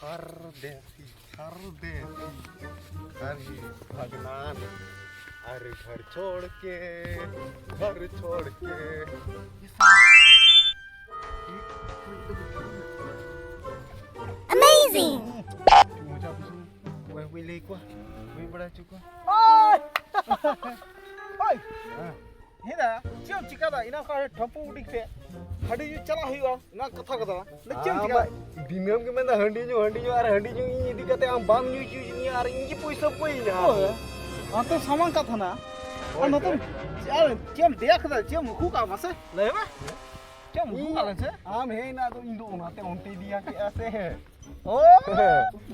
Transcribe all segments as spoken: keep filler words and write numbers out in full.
परदेसी, परदेसी, अरे भगनान, अरे घर छोड़ के, घर छोड़ के। Amazing! ᱢᱚᱡᱟ ᱵᱩᱡᱷᱟᱹᱣ᱾ ᱚᱠᱚᱭ ᱦᱚᱸ ᱵᱟᱹᱧ ᱞᱟᱹᱭ ᱠᱚᱣᱟ, ᱵᱟᱹᱧ ᱵᱟᱲᱟᱭ ᱦᱚᱪᱚ ᱠᱚᱣᱟ᱾ ᱳᱭ! ᱳᱭ! ᱦᱮᱸ᱾ ᱦᱮᱸᱫᱟ, ᱪᱮᱫ ᱮᱢ ᱪᱤᱠᱟᱹᱫᱟ? ᱮᱱᱟᱝ ᱠᱷᱚᱱ ᱴᱷᱟᱢᱯᱩ ᱩᱰᱤᱠ ᱛᱮ ᱦᱟᱺᱰᱤ ᱧᱩ ᱪᱟᱞᱟᱜ ᱦᱩᱭᱩᱜᱼᱟ, ᱚᱱᱟ ᱠᱟᱛᱷᱟ ᱠᱟᱫᱟ᱾ ᱞᱟᱹᱭ ᱪᱮᱫ ᱮᱢ ᱟᱢ ᱪᱤᱠᱟᱹᱫᱟ? ᱫᱤᱱᱟᱹᱢ ᱜᱮ ᱢᱮᱱᱫᱟ ᱦᱟᱺᱰᱤ ᱧᱩ, ᱦᱟᱺᱰᱤ ᱧᱩ, ᱟᱨ ᱦᱟᱺᱰᱤ ᱧᱩ ᱤᱧ ᱤᱫᱤ ᱠᱟᱛᱮ ᱟᱢ ᱵᱟᱢ ᱧᱩ ᱦᱚᱪᱚᱧᱟ, ᱟᱨ ᱤᱧ ᱜᱮ ᱯᱚᱭᱥᱟ ᱠᱚᱭᱤᱧᱟ᱾ ᱦᱳᱭ, ᱚᱱᱟ ᱛᱚ ᱥᱟᱢᱟᱝ ᱠᱟᱛᱷᱟ ᱱᱟ᱾ ᱟᱨ ᱦᱳᱭ, ᱱᱚᱛᱮ ᱦᱳᱭ᱾ ᱟᱨ ᱪᱮᱫ ᱮᱢ ᱫᱮᱭᱟ ᱠᱮᱫᱟ? ᱪᱮᱫ ᱮᱢ ᱩᱠᱩ ᱠᱟᱜᱼᱟ? ᱢᱟᱥᱮ ᱞᱟᱹᱭ ᱢᱮ᱾ ᱪᱮᱫ ᱮᱢ ᱩᱠᱩ ᱤᱧ ᱠᱟᱜ ᱞᱮ ᱥᱮ? ᱟᱢ ᱦᱮᱡ ᱮᱱᱟ, ᱟᱫᱚ ᱤᱧ ᱫᱚ ᱚᱱᱟᱛᱮ ᱚᱱᱛᱮ ᱤᱫᱤᱭᱟ ᱠᱮᱜᱼᱟ ᱥᱮ᱾ ᱳ,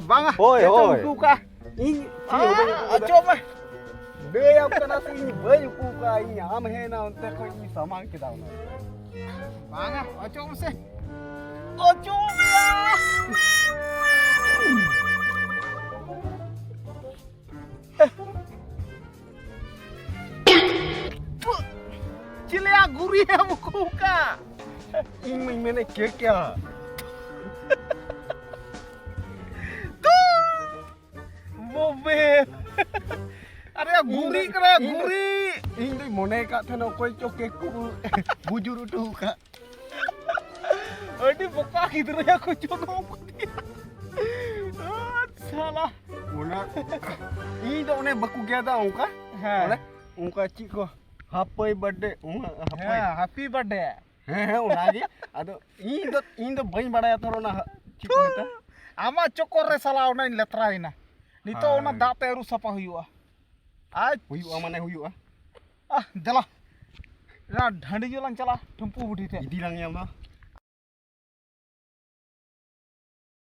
ᱵᱟᱝᱟ᱾ ᱦᱳᱭ, ᱪᱮᱫ ᱮᱢ ᱦᱳᱭ᱾ ᱩᱠᱩ ᱠᱟᱜᱼᱟ? ᱤᱧ ᱪᱮᱫ ᱦᱚᱸ ᱵᱟᱹᱧ ᱩᱠᱩ ᱠᱟᱫᱟ᱾ ᱟᱪᱚ ᱢᱮ᱾ ᱞᱟᱹᱭᱟᱢ ᱠᱟᱱᱟ ᱥᱮ, ᱤᱧ ᱵᱟᱹᱧ ᱩᱠᱩ ᱠᱟᱜᱼᱟ, ᱤᱧ ᱟᱢ ᱦᱮᱡ ᱮᱱᱟ ᱚᱱᱛᱮ ᱠᱷᱚᱡ ᱤᱧ ᱥᱟᱢᱟᱝ ᱠᱮᱫᱟ ᱚᱱᱟ᱾ ᱵᱟᱝᱟ, ᱚᱪᱚᱜ ᱢᱮᱥᱮ᱾ ᱚᱪᱚᱜ ᱢᱮᱭᱟ᱾ ᱪᱤᱞᱤᱭᱟ ᱜᱩᱨᱤ ᱮᱢ ᱩᱠᱩ ᱠᱟᱜ? ᱤᱧ ᱢᱟᱧ ᱢᱮᱱᱮᱫ ᱠᱮ ᱠᱮᱭᱟ᱾ ᱵᱚᱵᱮ᱾ ᱟᱨᱮ ᱜᱩᱨᱤ ᱠᱟᱱᱟ, ᱤᱧ ᱫᱚ, ᱜᱩᱨᱤ᱾ ᱤᱧ ᱫᱚᱧ ᱢᱚᱱᱮ ᱠᱟᱜ ᱛᱟᱦᱮᱱᱟ ᱚᱠᱚᱭ ᱪᱚ ᱠᱮᱠ ᱠᱚ ᱵᱩᱡᱩᱨ ᱦᱚᱴᱚ ᱠᱟᱜ᱾ ᱟᱹᱰᱤ ᱵᱚᱠᱟ ᱜᱤᱫᱽᱨᱟᱹ ᱠᱚ ᱡᱚᱱᱚᱢ ᱠᱟᱫᱮᱭᱟ᱾ ᱥᱟᱞᱟ᱾ ᱚᱱᱟ, ᱤᱧ ᱫᱚ ᱚᱱᱮ ᱵᱟᱠᱚ ᱜᱮᱫᱟ ᱚᱱᱠᱟ᱾ ᱦᱮᱸ᱾ ᱚᱱᱮ ᱚᱱᱠᱟ ᱪᱮᱫ ᱠᱚ, ᱦᱟᱯᱟᱹᱭ ᱵᱟᱨᱛᱷᱰᱮ, ᱚᱱᱟ ᱦᱟᱯᱟᱹᱭ᱾ ᱦᱮᱸ, ᱦᱟᱯᱤ ᱵᱟᱨᱛᱷᱰᱮ᱾ ᱦᱮᱸ, ᱦᱮᱸ, ᱚᱱᱟᱜᱮ᱾ ᱟᱫᱚ ᱤᱧ ᱫᱚ, ᱤᱧ ᱫᱚ ᱵᱟᱹᱧ ᱵᱟᱲᱟᱭᱟ ᱛᱚ ᱚᱱᱟ ᱪᱮᱫ ᱠᱚ ᱢᱮᱛᱟᱜᱼᱟ᱾ ᱟᱢᱟᱜ ᱪᱚᱠᱚᱨ ᱨᱮ ᱥᱟᱞᱟ ᱚᱱᱟᱧ ᱞᱮᱛᱨᱟᱭᱮᱱᱟ᱾ ᱱᱤᱛᱚᱜ ᱚᱱᱟ ᱦᱳᱭ᱾ ᱫᱟᱜ ᱛᱮ ᱟᱹᱨᱩ ᱥᱟᱯᱷᱟ ᱦᱩᱭᱩᱜᱼᱟ᱾ ᱟᱡ ᱦᱩᱭᱩᱜᱼᱟ, ᱢᱟᱱᱮ ᱦᱩᱭᱩᱜᱼᱟ᱾ ᱟᱦ, ᱫᱮᱞᱟ᱾ ᱚᱱᱟ ᱰᱟᱺᱰᱤ ᱧᱚᱜ ᱞᱟᱝ ᱪᱟᱞᱟᱜᱼᱟ, ᱴᱷᱩᱢᱯᱩ ᱵᱩᱰᱷᱤ ᱴᱷᱮᱱ᱾ ᱤᱫᱤ ᱞᱟᱝ ᱧᱟᱢᱟ᱾